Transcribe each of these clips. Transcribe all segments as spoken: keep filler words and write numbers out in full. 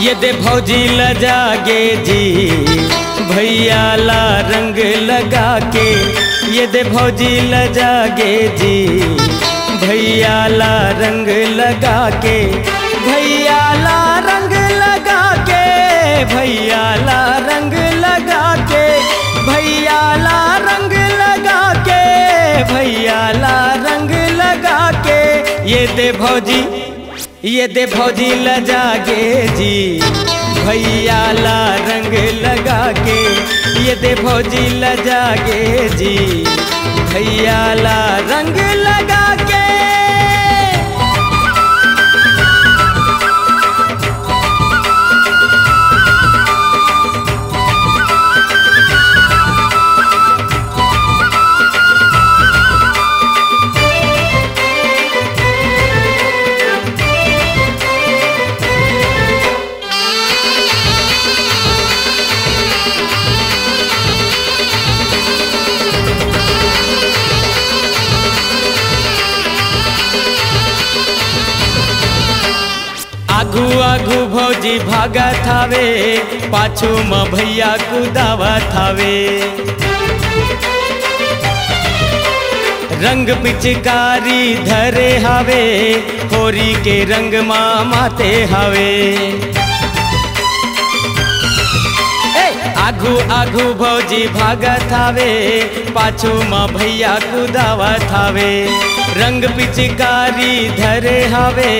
ये दे भौजी लजा गे जी, भैया ला रंग लगा के। ये दे भौजी लजा गे जी, भैया ला रंग लगा के। भैया ला रंग लगा के, भैया ला रंग लगा के, भैया ला रंग लगा के, भैया ला रंग लगा के। ये दे भौजी, ये दे भौजी लजा गे जी, भैया ला रंग लगा के। ये दे भौजी लजा गे जी, भैया ला रंग लगा के। आघू आघू भौजी भागत हावे, पाछू म भैया कुदावत हावे। रंग पिचकारी धरे हावे, होरी के रंग मा माते हावे। ए, आघू आघू भौजी भागत हावे, पाछू म भैया कुदावत हावे। रंग पिचकारी धरे हावे,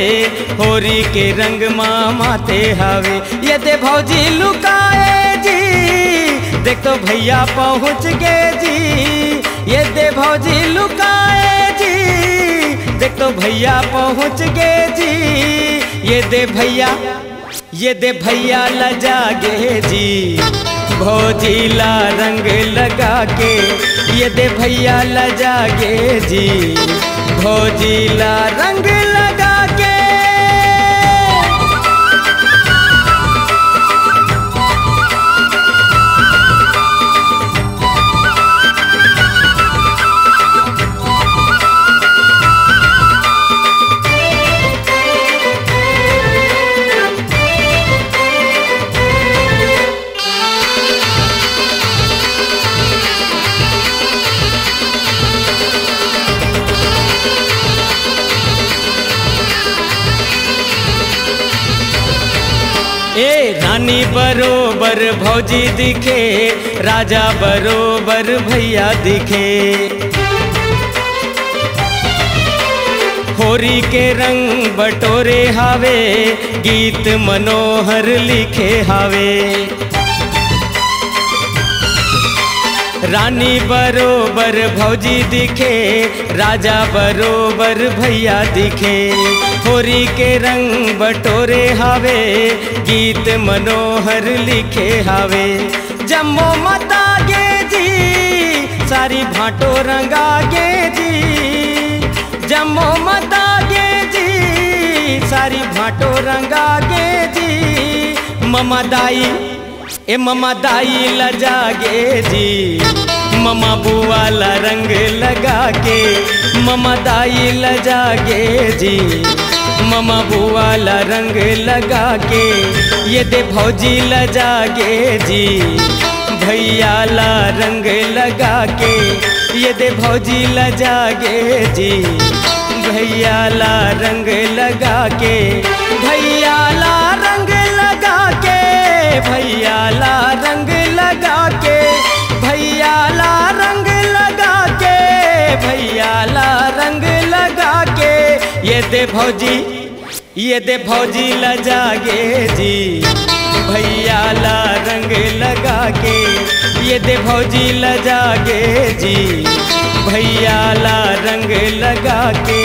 होरी के रंग मा माते हावे। ये दे भौजी लुकाए जी, देख तो भैया पहुँच गे जी। ये दे भौजी लुकाए जी, देख तो भैया पहुँच गे जी। ये दे भैया, ये दे भैया लजा गे जी, भौजी ला रंग लगा के। ये दे भैया लजा गे जी, भौजी ला रंग लगा के। ए रानी बरोबर भौजी दिखे, राजा बरोबर भैया दिखे। होरी के रंग बटोरे हावे, गीत मनोहर लिखे हावे। रानी बरोबर भौजी दिखे, राजा बरोबर भैया दिखे। होरी के रंग बटोरे हावे, गीत मनोहर लिखे हावे। जम्मो मता गे जी, सारी भांटो रंगा गे जी। जम्मो मता गे जी, सारी भांटो रंगा गे जी। ममा दाई, ए ममा दाई लजा गे जी, ममा बुआ ला रंग लगा के। ममा दाई लजा गे जी, ममा बुआ ला रंग लगा के। ये दे भौजी लजा गे जी, भैया ला रंग लगा के। ये दे भौजी लजा गे जी, भैया ला रंग लगा के। भैया ला रंग लगा के, भैया ला रंग लगा के, भैया ला रंग लगा के, भैया ला रंग लगा के। ये दे भौजी, ये दे भौजी लजा गे जी, भैया ला रंग लगा के। ये दे भौजी लजा गे जी, भैया ला रंग लगा के।